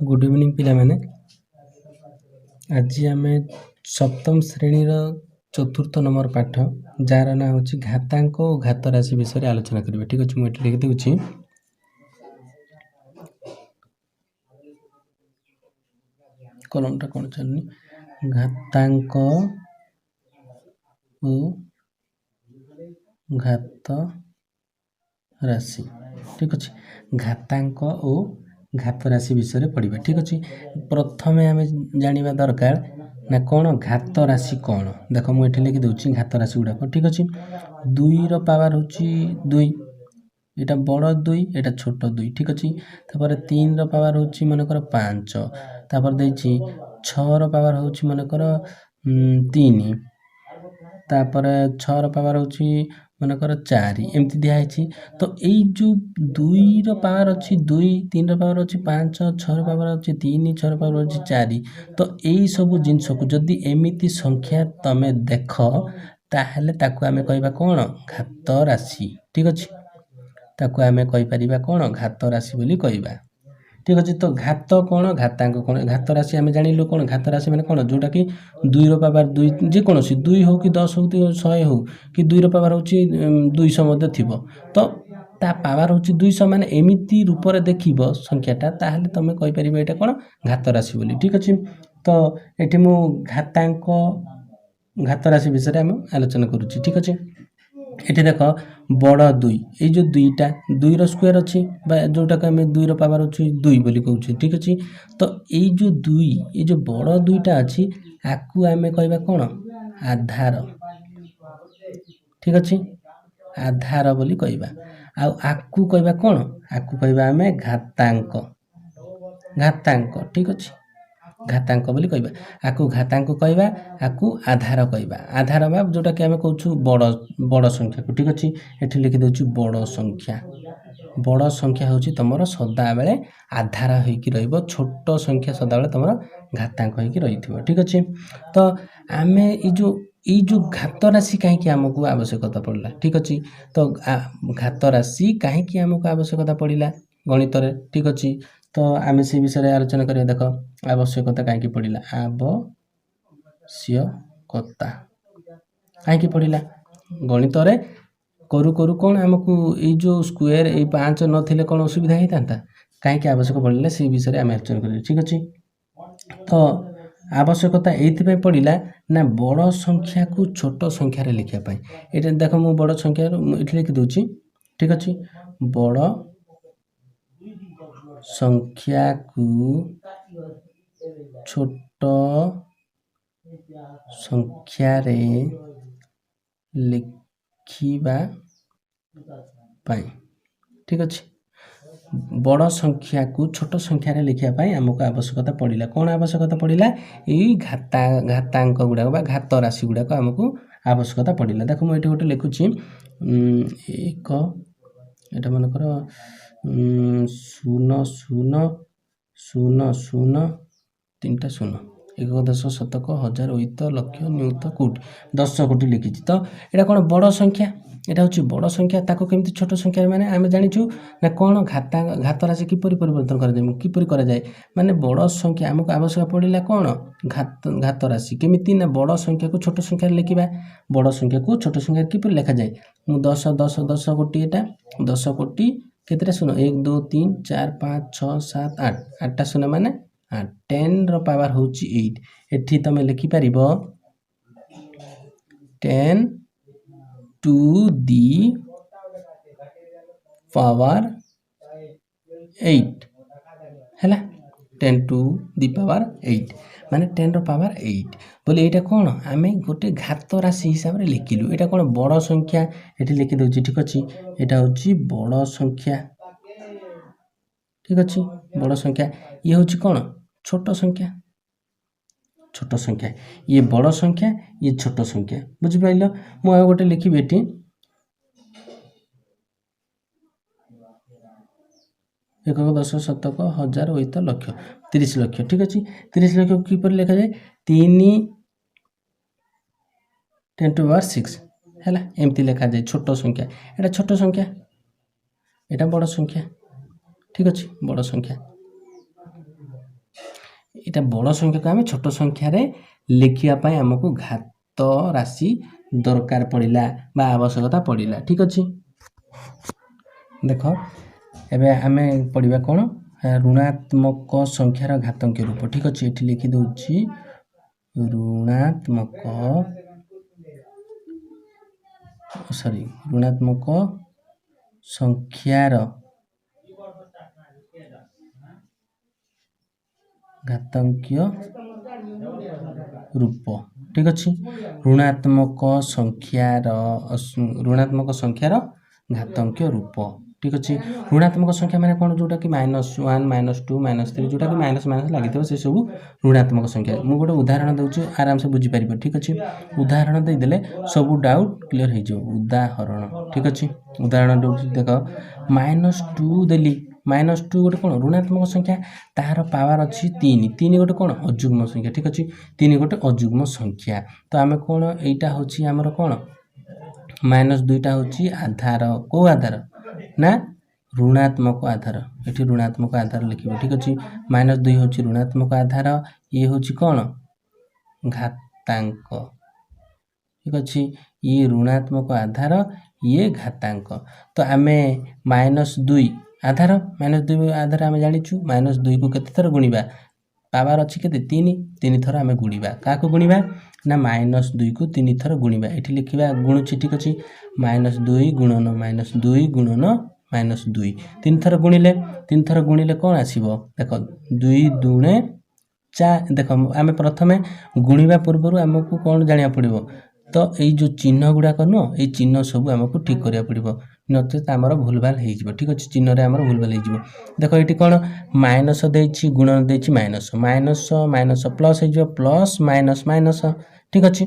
Good evening ପିଲାମାନେ। ଆଜି ଆମେ ସପ୍ତମ ଶ୍ରେଣୀର ଚତୁର୍ଥ ନମ୍ବର ପାଠ, ଯାହାର ନାଁ ହେଉଛି ଘାତାଙ୍କ ଓ ଘାତ ରାଶି ବିଷୟରେ ଆଲୋଚନା କରିବା। ଠିକ୍ ଅଛି, ମୁଁ ଏଠି ଲେଖିଦେଉଛି। କଲମଟା କ'ଣ ଚାଲୁନି। ଘାତାଙ୍କ ଓ ଘାତ ରାଶି। ଠିକ୍ ଅଛି, ଘାତାଙ୍କ ଓ ଘାତ ରାଶି ବିଷୟରେ ପଢ଼ିବା। ଠିକ୍ ଅଛି, ପ୍ରଥମେ ଆମେ ଜାଣିବା ଦରକାର ନା କ'ଣ ଘାତ ରାଶି କ'ଣ। ଦେଖ, ମୁଁ ଏଠି ଲେଖିଦେଉଛି ଘାତ ରାଶି ଗୁଡ଼ାକ। ଠିକ୍ ଅଛି, ଦୁଇର ପାୱାର ହେଉଛି ଦୁଇ, ଏଇଟା ବଡ଼ ଦୁଇ, ଏଇଟା ଛୋଟ ଦୁଇ। ଠିକ୍ ଅଛି, ତାପରେ ତିନିର ପାୱାର ହେଉଛି ମନେକର ପାଞ୍ଚ, ତାପରେ ଦେଇଛି ଛଅର ପାୱାର ହେଉଛି ମନେକର ତିନି, ତାପରେ ଛଅର ପାୱାର ହେଉଛି ମନେକର ଚାରି, ଏମିତି ଦିଆହେଇଛି। ତ ଏଇ ଯେଉଁ ଦୁଇର ପାୱାର ଅଛି ଦୁଇ, ତିନିର ପାୱାର ଅଛି ପାଞ୍ଚ, ଛଅର ପାୱାର ଅଛି ତିନି, ଛଅର ପାୱାର ଅଛି ଚାରି, ତ ଏଇସବୁ ଜିନିଷକୁ ଯଦି ଏମିତି ସଂଖ୍ୟା ତମେ ଦେଖ, ତାହେଲେ ତାକୁ ଆମେ କହିବା କ'ଣ? ଘାତ ରାଶି। ଠିକ୍ ଅଛି, ତାକୁ ଆମେ କହିପାରିବା କ'ଣ? ଘାତ ରାଶି ବୋଲି କହିବା। ଠିକ୍ ଅଛି, ତ ଘାତ କ'ଣ, ଘାତାଙ୍କ କ'ଣ? ଘାତ ରାଶି ଆମେ ଜାଣିଲୁ କ'ଣ? ଘାତ ରାଶି ମାନେ କ'ଣ? ଯେଉଁଟାକି ଦୁଇର ପାୱାର ଦୁଇ, ଯେକୌଣସି ଦୁଇ ହେଉ କି ଦଶ ହେଉ କି ଶହେ ହେଉ କି ଦୁଇର ପାୱାର ହେଉଛି ଦୁଇଶହ ମଧ୍ୟ ଥିବ, ତ ତା ପାୱାର ହେଉଛି ଦୁଇଶହ, ମାନେ ଏମିତି ରୂପରେ ଦେଖିବ ସଂଖ୍ୟାଟା, ତାହେଲେ ତୁମେ କହିପାରିବ ଏଇଟା କ'ଣ? ଘାତ ରାଶି ବୋଲି। ଠିକ୍ ଅଛି, ତ ଏଠି ମୁଁ ଘାତାଙ୍କ ଘାତ ରାଶି ବିଷୟରେ ଆମେ ଆଲୋଚନା କରୁଛି। ଠିକ୍ ଅଛି, ଏଠି ଦେଖ ବଡ଼ ଦୁଇ, ଏଇ ଯେଉଁ ଦୁଇଟା ଦୁଇର ସ୍କୋୟାର ଅଛି ବା ଯେଉଁଟାକୁ ଆମେ ଦୁଇର ପାୱାର ଅଛି ଦୁଇ ବୋଲି କହୁଛେ। ଠିକ୍ ଅଛି, ତ ଏଇ ଯେଉଁ ଦୁଇ, ଏଇ ଯେଉଁ ବଡ଼ ଦୁଇଟା ଅଛି, ଆକୁ ଆମେ କହିବା କ'ଣ? ଆଧାର। ଠିକ୍ ଅଛି, ଆଧାର ବୋଲି କହିବା। ଆଉ ଆକୁ କହିବା କ'ଣ? ଆକୁ କହିବା ଆମେ ଘାତାଙ୍କ। ଘାତାଙ୍କ। ଠିକ୍ ଅଛି, ଘାତାଙ୍କ ବୋଲି କହିବା। ଆକୁ ଘାତାଙ୍କ କହିବା, ଆକୁ ଆଧାର କହିବା। ଆଧାର ବା ଯେଉଁଟାକି ଆମେ କହୁଛୁ ବଡ଼ ବଡ଼ ସଂଖ୍ୟାକୁ। ଠିକ୍ ଅଛି, ଏଠି ଲେଖିଦେଉଛି ବଡ଼ ସଂଖ୍ୟା। ବଡ଼ ସଂଖ୍ୟା ହେଉଛି ତୁମର ସଦାବେଳେ ଆଧାର ହୋଇକି ରହିବ, ଛୋଟ ସଂଖ୍ୟା ସଦାବେଳେ ତୁମର ଘାତାଙ୍କ ହୋଇକି ରହିଥିବ। ଠିକ୍ ଅଛି, ତ ଆମେ ଏଇ ଯେଉଁ ଘାତ ରାଶି କାହିଁକି ଆମକୁ ଆବଶ୍ୟକତା ପଡ଼ିଲା? ଠିକ୍ ଅଛି, ତ ଘାତ ରାଶି କାହିଁକି ଆମକୁ ଆବଶ୍ୟକତା ପଡ଼ିଲା ଗଣିତରେ? ଠିକ୍ ଅଛି, ତ ଆମେ ସେ ବିଷୟରେ ଆଲୋଚନା କରିବା। ଦେଖ, ଆବଶ୍ୟକତା କାହିଁକି ପଡ଼ିଲା, ଆବଶ୍ୟକତା କାହିଁକି ପଡ଼ିଲା ଗଣିତରେ କରୁ କରୁ କ'ଣ ଆମକୁ ଏଇ ଯେଉଁ ସ୍କୋୟାର, ଏଇ ପାଞ୍ଚ ନଥିଲେ କ'ଣ ଅସୁବିଧା ହେଇଥାନ୍ତା? କାହିଁକି ଆବଶ୍ୟକ ପଡ଼ିଲା, ସେଇ ବିଷୟରେ ଆମେ ଆଲୋଚନା କରିବା। ଠିକ୍ ଅଛି, ତ ଆବଶ୍ୟକତା ଏଇଥିପାଇଁ ପଡ଼ିଲା ନା ବଡ଼ ସଂଖ୍ୟାକୁ ଛୋଟ ସଂଖ୍ୟାରେ ଲେଖିବା ପାଇଁ। ଏଇଟା ଦେଖ, ମୁଁ ବଡ଼ ସଂଖ୍ୟାରୁ ମୁଁ ଏଠି ଲେଖିଦେଉଛି। ଠିକ୍ ଅଛି, ବଡ଼ ସଂଖ୍ୟାକୁ ଛୋଟ ସଂଖ୍ୟାରେ ଲେଖିବା ପାଇଁ। ଠିକ୍ ଅଛି, ବଡ଼ ସଂଖ୍ୟାକୁ ଛୋଟ ସଂଖ୍ୟାରେ ଲେଖିବା ପାଇଁ ଆମକୁ ଆବଶ୍ୟକତା ପଡ଼ିଲା। କ'ଣ ଆବଶ୍ୟକତା ପଡ଼ିଲା? ଏଇ ଘାତାଙ୍କ ଗୁଡ଼ାକ ବା ଘାତ ରାଶି ଗୁଡ଼ାକ ଆମକୁ ଆବଶ୍ୟକତା ପଡ଼ିଲା। ଦେଖ, ମୁଁ ଏଠି ଗୋଟେ ଲେଖୁଛି ଏକ, ଏଇଟା ମନେକର ଶୂନ ଶୂନ ଶୂନ ଶୂନ ତିନିଟା ଶୂନ, ଏକ, ଦଶ, ଶତକ, ହଜାର, ଐତ, ଲକ୍ଷ, ନିୟୁତ, କୋଟି, 10 କୋଟି ଲେଖିଛି। ତ ଏଇଟା କ'ଣ? ବଡ଼ ସଂଖ୍ୟା। ଏଇଟା ହେଉଛି ବଡ଼ ସଂଖ୍ୟା। ତାକୁ କେମିତି ଛୋଟ ସଂଖ୍ୟା, ମାନେ ଆମେ ଜାଣିଛୁ ନା କ'ଣ ଘାତ ରାଶି କିପରି ପରିବର୍ତ୍ତନ କରାଯାଏ, କିପରି କରାଯାଏ। ମାନେ ବଡ଼ ସଂଖ୍ୟା ଆମକୁ ଆବଶ୍ୟକ ପଡ଼ିଲା କ'ଣ? ଘାତ ରାଶି। କେମିତି ନା ବଡ଼ ସଂଖ୍ୟାକୁ ଛୋଟ ସଂଖ୍ୟାରେ ଲେଖିବା। ବଡ଼ ସଂଖ୍ୟାକୁ ଛୋଟ ସଂଖ୍ୟାରେ କିପରି ଲେଖାଯାଏ? ମୁଁ ଦଶ ଦଶ ଦଶ କୋଟି, ଏଇଟା 10 କୋଟି, କେତେଟା ଶୂନ? ଏକ, ଦୁଇ, ତିନି, ଚାରି, ପାଞ୍ଚ, ଛଅ, ସାତ, ଆଠ। ଆଠଟା ଶୂନ ମାନେ ଆଠ। ଟେନ୍ର ପାୱାର ହେଉଛି ଏଇଟ୍। ଏଠି ତୁମେ ଲେଖିପାରିବ 10 to the power 8 ହେଲା। 10 to the power 8 ମାନେ ଟେନ୍ର ପାୱାର ଏଇଟ୍ ବୋଲି। ଏଇଟା କ'ଣ? ଆମେ ଗୋଟେ ଘାତ ରାଶି ହିସାବରେ ଲେଖିଲୁ। ଏଇଟା କ'ଣ? ବଡ଼ ସଂଖ୍ୟା। ଏଠି ଲେଖିଦେଉଛି। ଠିକ୍ ଅଛି, ଏଇଟା ହେଉଛି ବଡ଼ ସଂଖ୍ୟା। ଠିକ୍ ଅଛି, ବଡ଼ ସଂଖ୍ୟା। ଇଏ ହେଉଛି କ'ଣ? ଛୋଟ ସଂଖ୍ୟା। ଛୋଟ ସଂଖ୍ୟା। ଇଏ ବଡ଼ ସଂଖ୍ୟା, ଇଏ ଛୋଟ ସଂଖ୍ୟା। ବୁଝିପାରିଲ? ମୁଁ ଆଉ ଗୋଟେ ଲେଖିବି ଏଠି। ଏକକ, ଦଶ, ଶତକ, ହଜାର, ଐତ, ଲକ୍ଷ, 30 ଲକ୍ଷ। ଠିକ୍ ଅଛି, 30 ଲକ୍ଷ କିପରି ଲେଖାଯାଏ? ତିନି 10 ଟୁ ପାୱାର 6 ହେଲା, ଏମିତି ଲେଖାଯାଏ। ଛୋଟ ସଂଖ୍ୟା, ଏଇଟା ଛୋଟ ସଂଖ୍ୟା, ଏଇଟା ବଡ଼ ସଂଖ୍ୟା। ଠିକ୍ ଅଛି, ବଡ଼ ସଂଖ୍ୟା। ଏଇଟା ବଡ଼ ସଂଖ୍ୟାକୁ ଆମେ ଛୋଟ ସଂଖ୍ୟାରେ ଲେଖିବା ପାଇଁ ଆମକୁ ଘାତ ରାଶି ଦରକାର ପଡ଼ିଲା ବା ଆବଶ୍ୟକତା ପଡ଼ିଲା। ଠିକ୍ ଅଛି, ଦେଖ ଏବେ ଆମେ ପଢ଼ିବା କ'ଣ? ଋଣାତ୍ମକ ସଂଖ୍ୟାର ଘାତକୀୟ ରୂପ। ଠିକ୍ ଅଛି, ଏଠି ଲେଖିଦେଉଛି ଋଣାତ୍ମକ, ସରି, ଋଣାତ୍ମକ ସଂଖ୍ୟାର ଘାତକୀୟ ରୂପ। ଠିକ୍ ଅଛି, ଋଣାତ୍ମକ ସଂଖ୍ୟାର, ଋଣାତ୍ମକ ସଂଖ୍ୟାର ଘାତକୀୟ ରୂପ। ଠିକ୍ ଅଛି, ଋଣାତ୍ମକ ସଂଖ୍ୟା ମାନେ କ'ଣ? ଯେଉଁଟାକି -1, -2, -3, ଯେଉଁଟାକି ମାଇନସ୍ ମାଇନସ୍ ଲାଗିଥିବ ସେସବୁ ଋଣାତ୍ମକ ସଂଖ୍ୟା। ମୁଁ ଗୋଟେ ଉଦାହରଣ ଦେଉଛି, ଆରାମସେ ବୁଝିପାରିବ। ଠିକ୍ ଅଛି, ଉଦାହରଣ ଦେଇଦେଲେ ସବୁ ଡାଉଟ୍ କ୍ଲିଅର୍ ହେଇଯିବ। ଉଦାହରଣ, ଠିକ୍ ଅଛି, ଉଦାହରଣ ଦେଉଛି। ଦେଖ, -2 ଦେଲି। -2 ଗୋଟେ କ'ଣ? ଋଣାତ୍ମକ ସଂଖ୍ୟା। ତାହାର ପାୱାର ଅଛି 3। 3 ଗୋଟେ କ'ଣ? ଅଯୁଗ୍ମ ସଂଖ୍ୟା। ଠିକ୍ ଅଛି, 3 ଗୋଟେ ଅଯୁଗ୍ମ ସଂଖ୍ୟା। ତ ଆମେ କ'ଣ, ଏଇଟା ହେଉଛି ଆମର କ'ଣ? -2ଟା ହେଉଛି ଆଧାର। କେଉଁ ଆଧାର? ନା ଋଣାତ୍ମକ ଆଧାର। ଏଠି ଋଣାତ୍ମକ ଆଧାର ଲେଖିବ। ଠିକ୍ ଅଛି, -2 ହେଉଛି ଋଣାତ୍ମକ ଆଧାର, ଇଏ ହେଉଛି କ'ଣ? ଘାତାଙ୍କ। ଠିକ୍ ଅଛି, ଇଏ ଋଣାତ୍ମକ ଆଧାର, ଇଏ ଘାତାଙ୍କ। ତ ଆମେ -2 ଆଧାର, -2 ଆଧାର ଆମେ ଜାଣିଛୁ। -2କୁ କେତେ ଥର ଗୁଣିବା? ପାୱାର ଅଛି କେତେ? 3। 3 ଥର ଆମେ ଗୁଣିବା। କାହାକୁ ଗୁଣିବା? ନା -2କୁ 3 ଥର ଗୁଣିବା। ଏଠି ଲେଖିବା, ଗୁଣୁଛି। ଠିକ୍ ଅଛି, -2 ଗୁଣନ -2 ଗୁଣନ -2, 3 ଥର ଗୁଣିଲେ, 3 ଥର ଗୁଣିଲେ କ'ଣ ଆସିବ? ଦେଖ, 2 ଦୁଣେ 4। ଦେଖ, ଆମେ ପ୍ରଥମେ ଗୁଣିବା ପୂର୍ବରୁ ଆମକୁ କ'ଣ ଜାଣିବାକୁ ପଡ଼ିବ? ତ ଏଇ ଯେଉଁ ଚିହ୍ନ ଗୁଡ଼ାକ ନୁହଁ, ଏଇ ଚିହ୍ନ ସବୁ ଆମକୁ ଠିକ୍ କରିବାକୁ ପଡ଼ିବ, ନଚେତ୍ ଆମର ଭୁଲଭାଲ ହେଇଯିବ। ଠିକ୍ ଅଛି, ଚିହ୍ନରେ ଆମର ଭୁଲଭାଲ ହେଇଯିବ। ଦେଖ, ଏଇଠି କ'ଣ ମାଇନସ୍ ଦେଇଛି, ଗୁଣନ ଦେଇଛି, ମାଇନସ୍ ମାଇନସ୍ ମାଇନସ୍ ପ୍ଲସ୍ ହେଇଯିବ, ପ୍ଲସ୍ ମାଇନସ୍ ମାଇନସ୍। ଠିକ୍ ଅଛି,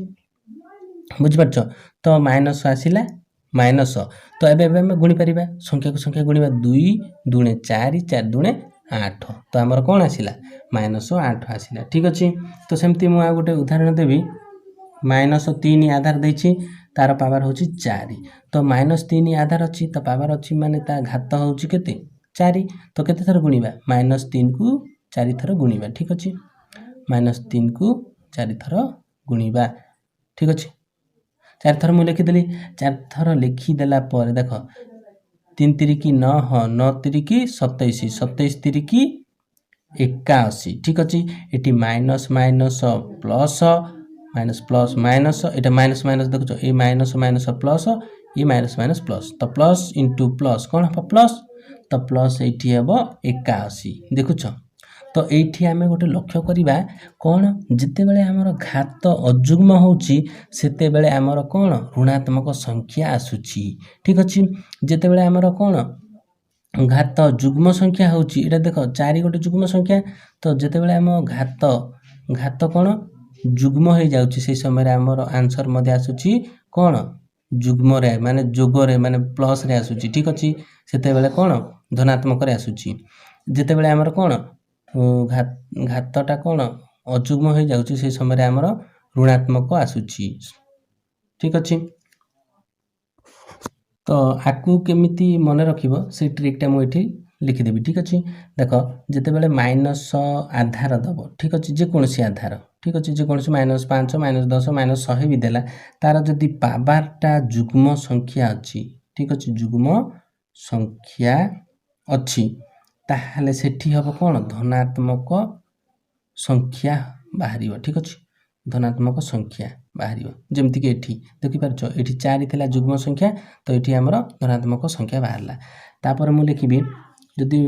ବୁଝିପାରୁଛ? ତ ମାଇନସ୍ ଆସିଲା, ମାଇନସ୍। ତ ଏବେ ଏବେ ଆମେ ଗୁଣିପାରିବା, ସଂଖ୍ୟାକୁ ସଂଖ୍ୟା ଗୁଣିବା। 2 ଦୁଣେ 4, 4 ଦୁଣେ 8। ତ ଆମର କ'ଣ ଆସିଲା? -8 ଆସିଲା। ଠିକ୍ ଅଛି, ତ ସେମିତି ମୁଁ ଆଉ ଗୋଟେ ଉଦାହରଣ ଦେବି। -3 ଆଧାର ଦେଇଛି, ତାର ପାୱାର ହେଉଛି 4। ତ -3 ଆଧାର ଅଛି, ତ ପାୱାର ଅଛି ମାନେ ତା ଘାତ ହେଉଛି କେତେ? 4। ତ କେତେ ଥର ଗୁଣିବା? -3କୁ 4 ଥର ଗୁଣିବା। ଠିକ୍ ଅଛି, -3କୁ 4 ଥର ଗୁଣିବା। ଠିକ୍ ଅଛି, 4 ଥର ମୁଁ ଲେଖିଦେଲି। 4 ଥର ଲେଖିଦେଲା ପରେ ଦେଖ, 3 ତିରିକି 9, 9 ତିରିକି 27, 27 ତିରିକି 81। ଠିକ୍ ଅଛି, ଏଠି minus minus plus, minus plus minus, ଏଇଟା ମାଇନସ୍ ମାଇନସ୍ ଦେଖୁଛ, ଏଇ ମାଇନସ୍ ମାଇନସ୍ ପ୍ଲସ୍, ଇଏ ମାଇନସ୍ ମାଇନସ୍ ପ୍ଲସ୍। ତ ପ୍ଲସ୍ ଇଣ୍ଟୁ ପ୍ଲସ୍ କ'ଣ ହେବ? ପ୍ଲସ୍। ତ ପ୍ଲସ୍ ଏଇଠି ହେବ 81। ଦେଖୁଛ? ତ ଏଇଠି ଆମେ ଗୋଟେ ଲକ୍ଷ୍ୟ କରିବା କ'ଣ? ଯେତେବେଳେ ଆମର ଘାତ ଅଯୁଗ୍ମ ହେଉଛି, ସେତେବେଳେ ଆମର କ'ଣ? ଋଣାତ୍ମକ ସଂଖ୍ୟା ଆସୁଛି। ଠିକ୍ ଅଛି, ଯେତେବେଳେ ଆମର କ'ଣ ଘାତ ଯୁଗ୍ମ ସଂଖ୍ୟା ହେଉଛି, ଏଇଟା ଦେଖ, 4 ଗୋଟେ ଯୁଗ୍ମ ସଂଖ୍ୟା। ତ ଯେତେବେଳେ ଆମ ଘାତ କ'ଣ ଯୁଗ୍ମ ହେଇଯାଉଛି, ସେଇ ସମୟରେ ଆମର ଆନ୍ସର୍ ମଧ୍ୟ ଆସୁଛି କ'ଣ? ଯୁଗ୍ମରେ, ମାନେ ଯୋଗରେ, ମାନେ ପ୍ଲସ୍ରେ ଆସୁଛି। ଠିକ୍ ଅଛି, ସେତେବେଳେ କ'ଣ ଧନାତ୍ମକରେ ଆସୁଛି। ଯେତେବେଳେ ଆମର କ'ଣ ଘାତଟା କ'ଣ ଅଯୁଗ୍ମ ହେଇଯାଉଛି, ସେଇ ସମୟରେ ଆମର ଋଣାତ୍ମକ ଆସୁଛି। ଠିକ୍ ଅଛି, ତ ଆକୁ କେମିତି ମନେ ରଖିବ, ସେଇ ଟ୍ରିକ୍ଟା ମୁଁ ଏଠି ଲେଖିଦେବି। ଠିକ୍ ଅଛି, ଦେଖ, ଯେତେବେଳେ ମାଇନସ୍ ଆଧାର ଦେବ, ଠିକ୍ ଅଛି, ଯେକୌଣସି ଆଧାର, ଠିକ୍ ଅଛି, ଯେକୌଣସି -5, -10, -100 ବି ଦେଲା, ତାର ଯଦି ପାୱାରଟା ଯୁଗ୍ମ ସଂଖ୍ୟା ଅଛି, ଠିକ୍ ଅଛି, ଯୁଗ୍ମ ସଂଖ୍ୟା ଅଛି, ତାହେଲେ ସେଠି ହେବ କ'ଣ? ଧନାତ୍ମକ ସଂଖ୍ୟା ବାହାରିବ। ଠିକ୍ ଅଛି, ଧନାତ୍ମକ ସଂଖ୍ୟା ବାହାରିବ। ଯେମିତିକି ଏଠି ଦେଖିପାରୁଛ, ଏଠି 4 ଥିଲା ଯୁଗ୍ମ ସଂଖ୍ୟା, ତ ଏଠି ଆମର ଧନାତ୍ମକ ସଂଖ୍ୟା ବାହାରିଲା। ତାପରେ ମୁଁ ଲେଖିବି, ଯଦି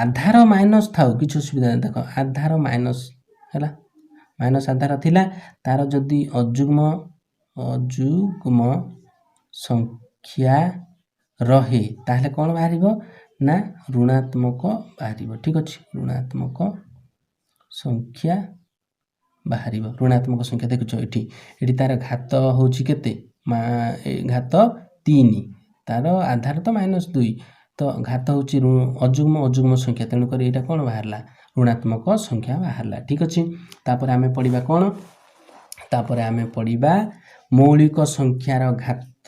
ଆଧାର ମାଇନସ୍ ଥାଉ କିଛି ଅସୁବିଧା ନାହିଁ। ଦେଖ, ଆଧାର ମାଇନସ୍ ହେଲା, ମାଇନସ୍ ଆଧାର ଥିଲା, ତାର ଯଦି ଅଯୁଗ୍ମ ସଂଖ୍ୟା ରହେ, ତାହେଲେ କ'ଣ ବାହାରିବ? ନା ଋଣାତ୍ମକ ବାହାରିବ। ଠିକ୍ ଅଛି, ଋଣାତ୍ମକ ସଂଖ୍ୟା ବାହାରିବ। ଋଣାତ୍ମକ ସଂଖ୍ୟା ଦେଖୁଛ ଏଠି, ଏଠି ତାର ଘାତ ହେଉଛି କେତେ? ଘାତ 3, ତାର ଆଧାର ତ -2, ତ ଘାତ ହେଉଛି ଅଯୁଗ୍ମ ସଂଖ୍ୟା, ତେଣୁକରି ଏଇଟା କ'ଣ ବାହାରିଲା? ଋଣାତ୍ମକ ସଂଖ୍ୟା ବାହାରିଲା। ଠିକ୍ ଅଛି, ତାପରେ ଆମେ ପଢ଼ିବା କ'ଣ? ତାପରେ ଆମେ ପଢ଼ିବା ମୌଳିକ ସଂଖ୍ୟାର ଘାତ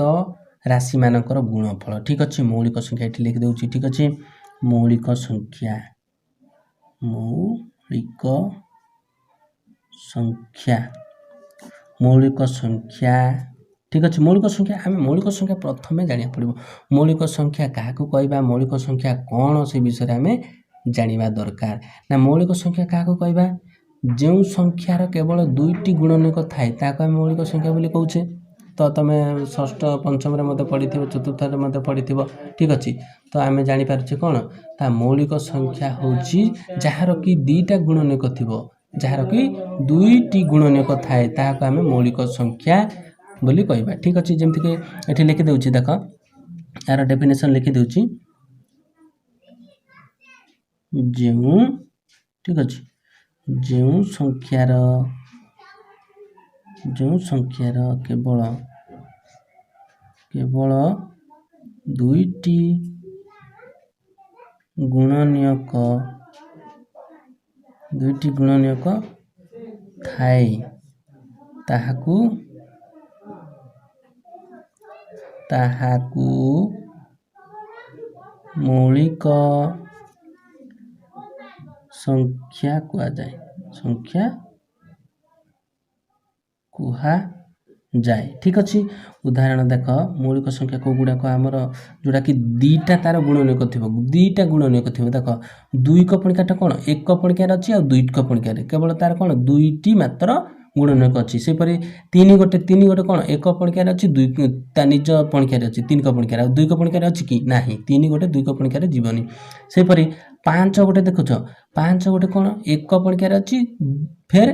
ରାଶିମାନଙ୍କର ଗୁଣଫଳ। ଠିକ୍ ଅଛି, ମୌଳିକ ସଂଖ୍ୟା ଏଠି ଲେଖିଦେଉଛି। ଠିକ୍ ଅଛି, ମୌଳିକ ସଂଖ୍ୟା, ମୌଳିକ ସଂଖ୍ୟା, ମୌଳିକ ସଂଖ୍ୟା। ଠିକ୍ ଅଛି, ମୌଳିକ ସଂଖ୍ୟା, ଆମେ ମୌଳିକ ସଂଖ୍ୟା ପ୍ରଥମେ ଜାଣିବାକୁ ପଡ଼ିବ। ମୌଳିକ ସଂଖ୍ୟା କାହାକୁ କହିବା, ମୌଳିକ ସଂଖ୍ୟା କ'ଣ, ସେ ବିଷୟରେ ଆମେ ଜାଣିବା ଦରକାର ନା। ମୌଳିକ ସଂଖ୍ୟା କାହାକୁ କହିବା? ଯେଉଁ ସଂଖ୍ୟାର କେବଳ ଦୁଇଟି ଗୁଣନକ ଥାଏ, ତାହାକୁ ଆମେ ମୌଳିକ ସଂଖ୍ୟା ବୋଲି କହୁଛେ। ତ ତୁମେ ଷଷ୍ଠ ପଞ୍ଚମରେ ମଧ୍ୟ ପଢ଼ିଥିବ, ଚତୁର୍ଥରେ ମଧ୍ୟ ପଢ଼ିଥିବ। ଠିକ୍ ଅଛି, ତ ଆମେ ଜାଣିପାରୁଛେ କ'ଣ ତା ମୌଳିକ ସଂଖ୍ୟା ହେଉଛି ଯାହାର କି ଦୁଇଟା ଗୁଣନକ ଥିବ, ଯାହାର କି ଦୁଇଟି ଗୁଣନକ ଥାଏ, ତାହାକୁ ଆମେ ମୌଳିକ ସଂଖ୍ୟା ବୋଲି କହିବା। ଠିକ୍ ଅଛି, ଯେମିତିକି ଏଠି ଲେଖିଦେଉଛି, ଦେଖ, ଏହାର ଡେଫିନେସନ୍ ଲେଖିଦେଉଛି। ଯେଉଁ, ଠିକ୍ ଅଛି, ଯେଉଁ ସଂଖ୍ୟାର, ଯେଉଁ ସଂଖ୍ୟାର କେବଳ ଦୁଇଟି ଗୁଣନୀୟକ, ଦୁଇଟି ଗୁଣନୀୟକ ଥାଏ, ତାହାକୁ ମୌଳିକ ସଂଖ୍ୟା କୁହାଯାଏ, ସଂଖ୍ୟା କୁହାଯାଏ। ଠିକ୍ ଅଛି, ଉଦାହରଣ ଦେଖ, ମୌଳିକ ସଂଖ୍ୟା କେଉଁ ଗୁଡ଼ାକ ଆମର, ଯେଉଁଟାକି ଦୁଇଟା ତାର ଗୁଣନୀୟକ ଥିବ, ଦୁଇଟା ଗୁଣନୀୟକ ଥିବ। ଦେଖ, ଦୁଇକ ପଣିକାଟା କ'ଣ ଏକ ପଣିକାରେ ଅଛି ଆଉ ଦୁଇକ ପଣିକାରେ କେବଳ ତାର କ'ଣ ଦୁଇଟି ମାତ୍ର ଗୁଣନୀୟକ ଅଛି। ସେହିପରି ତିନି ଗୋଟେ, ତିନି ଗୋଟେ କ'ଣ ଏକ ପଣିକାରେ ଅଛି, ଦୁଇ ତା ନିଜ ପଣିକାରେ ଅଛି, ତିନିକ ପଣିକାରେ, ଆଉ ଦୁଇକ ପଣିକାରେ ଅଛି କି ନାହିଁ। ତିନି ଗୋଟେ ଦୁଇକ ପଣିକାରେ ଯିବନି। ସେହିପରି ପାଞ୍ଚ ଗୋଟେ ଦେଖୁଛ, ପାଞ୍ଚ ଗୋଟେ କ'ଣ ଏକ ପଣିକାରେ ଅଛି, ଫେର୍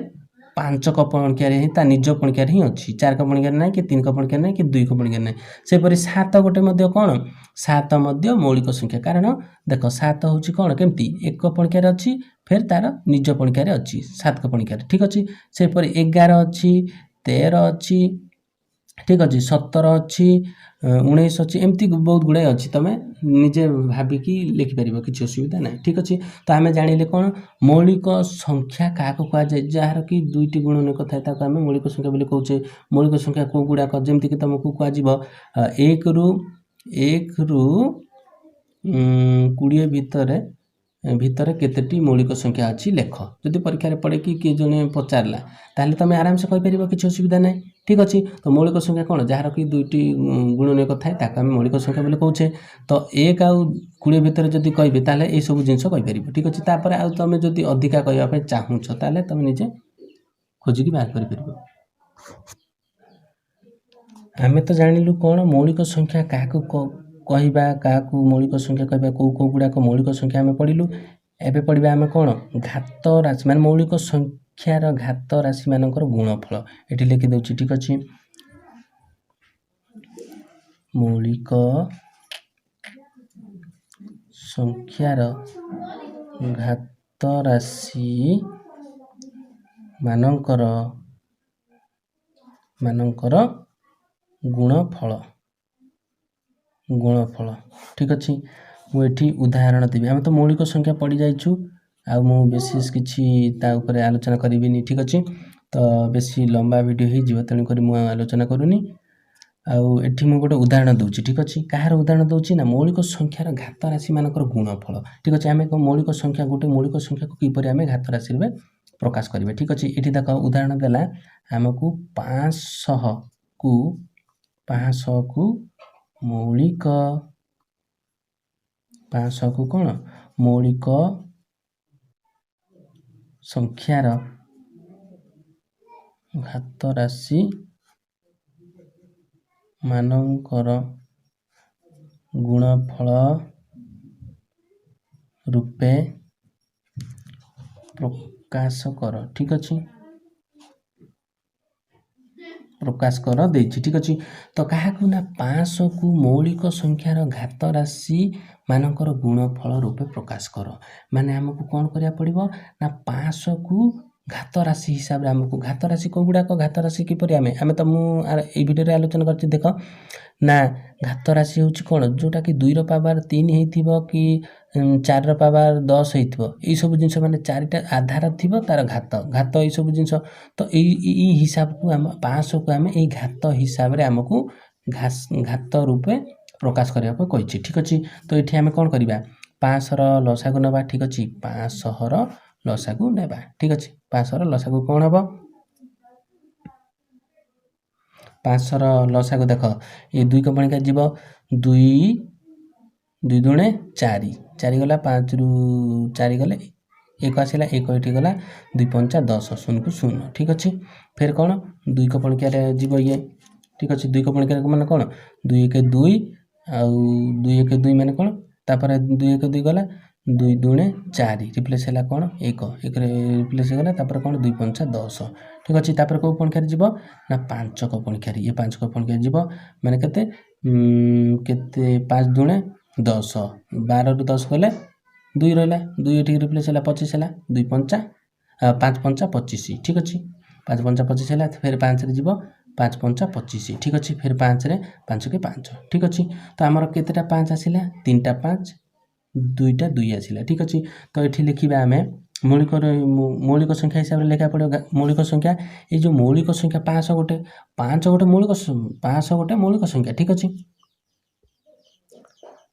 ପାଞ୍ଚକ ପଣିକିଆରେ ହିଁ, ତା ନିଜ ପଣିକିଆରେ ହିଁ ଅଛି, ଚାରିକ ପଣିକିଆରେ ନାହିଁ କି ତିନିକ ପଣିକିଆରେ ନାହିଁ କି ଦୁଇକ ପଣିକିଆରେ ନାହିଁ। ସେହିପରି ସାତ ଗୋଟେ ମଧ୍ୟ କ'ଣ, ସାତ ମଧ୍ୟ ମୌଳିକ ସଂଖ୍ୟା। କାରଣ ଦେଖ, ସାତ ହେଉଛି କ'ଣ କେମିତି ଏକ ପଣିକିଆରେ ଅଛି, ଫେର୍ ତାର ନିଜ ପଣିକିଆରେ ଅଛି, ସାତକ ପଣିକିଆରେ। ଠିକ୍ ଅଛି, ସେହିପରି 11 ଅଛି, 13 ଅଛି, ଠିକ୍ ଅଛି, 17 ଅଛି, 19 ଅଛି, ଏମିତି ବହୁତ ଗୁଡ଼ାଏ ଅଛି। ତୁମେ ନିଜେ ଭାବିକି ଲେଖିପାରିବ, କିଛି ଅସୁବିଧା ନାହିଁ। ଠିକ୍ ଅଛି, ତ ଆମେ ଜାଣିଲେ କ'ଣ ମୌଳିକ ସଂଖ୍ୟା କାହାକୁ କୁହାଯାଏ, ଯାହାର କି ଦୁଇଟି ଗୁଣନୀୟକ ଥାଏ ତାକୁ ଆମେ ମୌଳିକ ସଂଖ୍ୟା ବୋଲି କହୁଛେ। ମୌଳିକ ସଂଖ୍ୟା କେଉଁ ଗୁଡ଼ାକ, ଯେମିତିକି ତୁମକୁ କୁହାଯିବ 1ରୁ 20 ଭିତରେ କେତେଟି ମୌଳିକ ସଂଖ୍ୟା ଅଛି ଲେଖ, ଯଦି ପରୀକ୍ଷାରେ ପଡ଼େ କି କିଏ ଜଣେ ପଚାରିଲା, ତାହେଲେ ତୁମେ ଆରାମସେ କହିପାରିବ, କିଛି ଅସୁବିଧା ନାହିଁ। ଠିକ୍ ଅଛି, ତ ମୌଳିକ ସଂଖ୍ୟା କ'ଣ, ଯାହାର କି ଦୁଇଟି ଗୁଣନୀୟକ ଥାଏ ତାକୁ ଆମେ ମୌଳିକ ସଂଖ୍ୟା ବୋଲି କହୁଛେ। ତ 1 ଆଉ 20 ଭିତରେ ଯଦି କହିବେ ତାହେଲେ ଏଇସବୁ ଜିନିଷ କହିପାରିବ। ଠିକ୍ ଅଛି, ତାପରେ ଆଉ ତୁମେ ଯଦି ଅଧିକା କହିବା ପାଇଁ ଚାହୁଁଛ ତାହେଲେ ତୁମେ ନିଜେ ଖୋଜିକି ବାହାର କରିପାରିବ। ଆମେ ତ ଜାଣିଲୁ କ'ଣ ମୌଳିକ ସଂଖ୍ୟା କାହାକୁ କହିବା, କାହାକୁ ମୌଳିକ ସଂଖ୍ୟା କହିବା, କେଉଁ କେଉଁ ଗୁଡ଼ାକ ମୌଳିକ ସଂଖ୍ୟା ଆମେ ପଢ଼ିଲୁ। ଏବେ ପଢ଼ିବା ଆମେ କ'ଣ ଘାତ ରାଶି, ମାନେ ମୌଳିକ ସଂଖ୍ୟାର ଘାତ ରାଶିମାନଙ୍କର ଗୁଣଫଳ। ଏଠି ଲେଖିଦେଉଛି। ଠିକ୍ ଅଛି, ମୌଳିକ ସଂଖ୍ୟାର ଘାତ ରାଶି ମାନଙ୍କର ଗୁଣଫଳ, ଗୁଣଫଳ। ଠିକ୍ ଅଛି, ମୁଁ ଏଠି ଉଦାହରଣ ଦେବି। ଆମେ ତ ମୌଳିକ ସଂଖ୍ୟା ପଢ଼ି ଯାଇଛୁ, ଆଉ ମୁଁ ବିଶେଷ କିଛି ତା ଉପରେ ଆଲୋଚନା କରିବିନି। ଠିକ୍ ଅଛି, ତ ବେଶୀ ଲମ୍ବା ଭିଡ଼ିଓ ହେଇଯିବ, ତେଣୁକରି ମୁଁ ଆଉ ଆଲୋଚନା କରୁନି। ଆଉ ଏଠି ମୁଁ ଗୋଟେ ଉଦାହରଣ ଦେଉଛି। ଠିକ୍ ଅଛି, କାହାର ଉଦାହରଣ ଦେଉଛି ନା ମୌଳିକ ସଂଖ୍ୟାର ଘାତ ରାଶିମାନଙ୍କର ଗୁଣଫଳ। ଠିକ୍ ଅଛି, ଆମେ ମୌଳିକ ସଂଖ୍ୟା, ଗୋଟେ ମୌଳିକ ସଂଖ୍ୟାକୁ କିପରି ଆମେ ଘାତ ରାଶି ରୂପେ ପ୍ରକାଶ କରିବା। ଠିକ୍ ଅଛି, ଏଠି ଦେଖ ଉଦାହରଣ ଦେଲା ଆମକୁ 500କୁ ମୌଳିକ, 500କୁ କ'ଣ ମୌଳିକ ସଂଖ୍ୟାର ଘାତ ରାଶି ମାନଙ୍କର ଗୁଣଫଳ ରୂପେ ପ୍ରକାଶ କର। ଠିକ୍ ଅଛି, ପ୍ରକାଶ କର ଦେଇଛି। ଠିକ୍ ଅଛି, ତ କାହାକୁ ନା 500କୁ ମୌଳିକ ସଂଖ୍ୟାର ଘାତ ରାଶି ମାନଙ୍କର ଗୁଣଫଳ ରୂପେ ପ୍ରକାଶ କର। ମାନେ ଆମକୁ କ'ଣ କରିବାକୁ ପଡ଼ିବ ନା 500କୁ ଘାତ ରାଶି ହିସାବରେ ଆମକୁ ଘାତ ରାଶି କେଉଁ ଗୁଡ଼ାକ, ଘାତ ରାଶି କିପରି ଆମେ ତ ମୁଁ ଏଇ ଭିଡ଼ିଓରେ ଆଲୋଚନା କରିଛି। ଦେଖ ନା ଘାତ ରାଶି ହେଉଛି କ'ଣ, ଯେଉଁଟାକି 2ର ପାୱାର 3 ହେଇଥିବ କି 4ର ପାୱାର 10 ହେଇଥିବ, ଏଇସବୁ ଜିନିଷ ମାନେ 4ଟା ଆଧାର ଥିବ ତାର ଘାତ, ଘାତ ଏଇସବୁ ଜିନିଷ। ତ ଏଇ ହିସାବକୁ ଆମ 500କୁ ଆମେ ଏଇ ଘାତ ହିସାବରେ ଆମକୁ ଘାତ ରୂପେ ପ୍ରକାଶ କରିବାକୁ କହିଛି। ଠିକ୍ ଅଛି, ତ ଏଠି ଆମେ କ'ଣ କରିବା, 500ର ଲସାଗୁ ନେବା। ଠିକ୍ ଅଛି, 500ର ଲସାଗୁ ନେବା। ଠିକ୍ ଅଛି, 500ର ଲସାଗୁ କ'ଣ ହେବ? 500ର ଲସାଗୁ ଦେଖ, ଏ 2 କପଣିକା ଯିବ, 2 2 ଦୁଣେ 4, 4 ଗଲା, 5ରୁ 4 ଗଲେ 1 ଆସିଲା, 1 ଏଠି ଗଲା, 2 ପଞ୍ଚା 10, 0କୁ 0। ଠିକ୍ ଅଛି, ଫେର କ'ଣ 2 କପଣିକାରେ ଯିବ ଇଏ। ଠିକ୍ ଅଛି, 2 କପଣିକାରେ ମାନେ କ'ଣ 2 1 2, ଆଉ 2 1 2 ମାନେ କ'ଣ, ତାପରେ 2 1 2 ଗଲା, 2 ଦୁଣେ 4, ରିପ୍ଲେସ୍ ହେଲା କ'ଣ 1, 1ରେ ରିପ୍ଲେସ୍ ହେଇଗଲା, ତାପରେ କ'ଣ 2 ପଞ୍ଚା 10। ଠିକ୍ ଅଛି, ତାପରେ କେଉଁ ପଣିଖାରେ ଯିବ ନା 5 ପଣିଖାରେ, ଇଏ 5 ପଣିଖାରେ ଯିବ ମାନେ କେତେ କେତେ 5 ଦୁଣେ 10, 12ରୁ 10 ଗଲେ 2 ରହିଲା, 2 ଏଠିକି ରିପ୍ଲେସ୍ ହେଲା 25 ହେଲା, 2 ପଞ୍ଚା 5 ପଞ୍ଚା 25। ଠିକ୍ ଅଛି, 5 ପଞ୍ଚା 25 ହେଲା, ଫେର 5ରେ ଯିବ, 5 ପଞ୍ଚା 25। ଠିକ୍ ଅଛି, ଫେର 5ରେ 5 କି 5। ଠିକ୍ ଅଛି, ତ ଆମର କେତେଟା 5 ଆସିଲା? 3ଟା 5, 2ଟା 2 ଆସିଲା। ଠିକ୍ ଅଛି, ତ ଏଠି ଲେଖିବା ଆମେ ମୌଳିକ ସଂଖ୍ୟା ହିସାବରେ ଲେଖା ପଡ଼ିବ। ମୌଳିକ ସଂଖ୍ୟା, ଏଇ ଯେଉଁ ମୌଳିକ ସଂଖ୍ୟା 500 ଗୋଟେ, 5 ଗୋଟେ ମୌଳିକ, 500 ଗୋଟେ ମୌଳିକ ସଂଖ୍ୟା। ଠିକ୍ ଅଛି,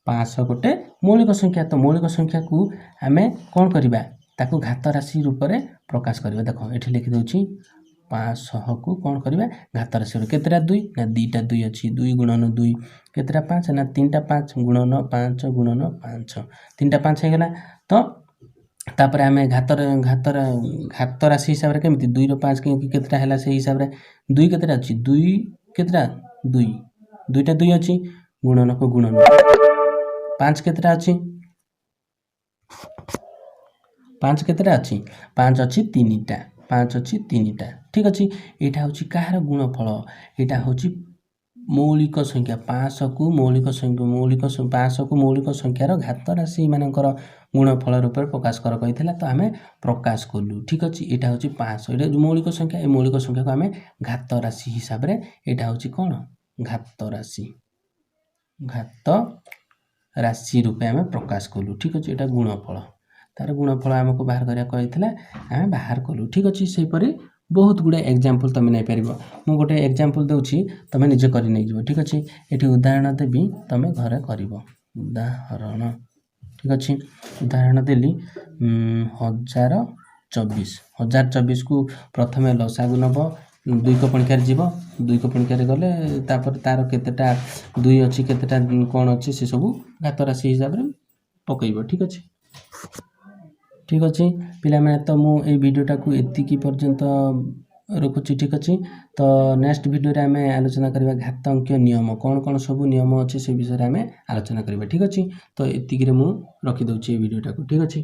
500 ଗୋଟେ ମୌଳିକ ସଂଖ୍ୟା। ତ ମୌଳିକ ସଂଖ୍ୟାକୁ ଆମେ କ'ଣ କରିବା? ତାକୁ ଘାତ ରାଶି ରୂପରେ ପ୍ରକାଶ କରିବା। ଦେଖ ଏଠି ଲେଖିଦେଉଛି, 500କୁ କ'ଣ କରିବା? ଘାତ ରାଶି। କେତେଟା 2 ନା 2ଟା 2 ଅଛି, 2 ଗୁଣନ 2। କେତେଟା 5 ନା 3ଟା 5 ଗୁଣନ 5 ଗୁଣନ 5, 3ଟା 5 ହେଇଗଲା। ତ ତାପରେ ଆମେ ଘାତ ରାଶି ହିସାବରେ କେମିତି 2ର 5 କେତେଟା ହେଲା ସେଇ ହିସାବରେ 2 କେତେଟା ଅଛି, 2 କେତେଟା 2, 2ଟା 2 ଅଛି, ଗୁଣନକୁ ଗୁଣନ 5 କେତେଟା ଅଛି, 5 କେତେଟା ଅଛି, 5 ଅଛି 3ଟା, 5 ଅଛି 3ଟା। ଠିକ୍ ଅଛି, ଏଇଟା ହେଉଛି କାହାର ଗୁଣଫଳ? ଏଇଟା ହେଉଛି ମୌଳିକ ସଂଖ୍ୟା 500କୁ ମୌଳିକ ସଂଖ୍ୟା, ମୌଳିକ 500କୁ ମୌଳିକ ସଂଖ୍ୟାର ଘାତ ରାଶି ମାନଙ୍କର ଗୁଣଫଳ ରୂପରେ ପ୍ରକାଶ କର କହିଥିଲା, ତ ଆମେ ପ୍ରକାଶ କଲୁ। ଠିକ୍ ଅଛି, ଏଇଟା ହେଉଛି 500, ଏଇଟା ଯେଉଁ ମୌଳିକ ସଂଖ୍ୟା, ଏ ମୌଳିକ ସଂଖ୍ୟାକୁ ଆମେ ଘାତ ରାଶି ହିସାବରେ ଏଇଟା ହେଉଛି କ'ଣ ଘାତ ରାଶି, ଘାତ ରାଶି ରୂପେ ଆମେ ପ୍ରକାଶ କଲୁ। ଠିକ୍ ଅଛି, ଏଇଟା ଗୁଣଫଳ, ତାର ଗୁଣଫଳ ଆମକୁ ବାହାର କରିବାକୁ କହିଥିଲା, ଆମେ ବାହାର କଲୁ। ଠିକ୍ ଅଛି, ସେହିପରି ବହୁତ ଗୁଡ଼ାଏ ଏକ୍ଜାମ୍ପଲ୍ ତୁମେ ନେଇପାରିବ। ମୁଁ ଗୋଟେ ଏକ୍ଜାମ୍ପଲ୍ ଦେଉଛି, ତୁମେ ନିଜେ କରି ନେଇଯିବ। ଠିକ୍ ଅଛି, ଏଠି ଉଦାହରଣ ଦେବି, ତୁମେ ଘରେ କରିବ ଉଦାହରଣ। ଠିକ୍ ଅଛି, ଉଦାହରଣ ଦେଲି 1024, 1024କୁ ପ୍ରଥମେ ଲସାଗୁ ନେବ, 2 ପଣିଖାରେ ଯିବ, 2 ପଣିଖାରେ ଗଲେ ତାପରେ ତାର କେତେଟା 2 ଅଛି, କେତେଟା କ'ଣ ଅଛି, ସେସବୁ ଘାତ ରାଶି ହିସାବରେ ପକାଇବ। ଠିକ୍ ଅଛି, ଠିକ୍ ଅଛି ପିଲାମାନେ, ତ ମୁଁ ଏଇ ଭିଡ଼ିଓଟାକୁ ଏତିକି ପର୍ଯ୍ୟନ୍ତ ରଖୁଛି। ଠିକ୍ ଅଛି, ତ ନେକ୍ସଟ ଭିଡ଼ିଓରେ ଆମେ ଆଲୋଚନା କରିବା ଘାତାଙ୍କୀୟ ନିୟମ, କ'ଣ କ'ଣ ସବୁ ନିୟମ ଅଛି ସେ ବିଷୟରେ ଆମେ ଆଲୋଚନା କରିବା। ଠିକ୍ ଅଛି, ତ ଏତିକିରେ ମୁଁ ରଖିଦେଉଛି ଏଇ ଭିଡ଼ିଓଟାକୁ। ଠିକ୍ ଅଛି।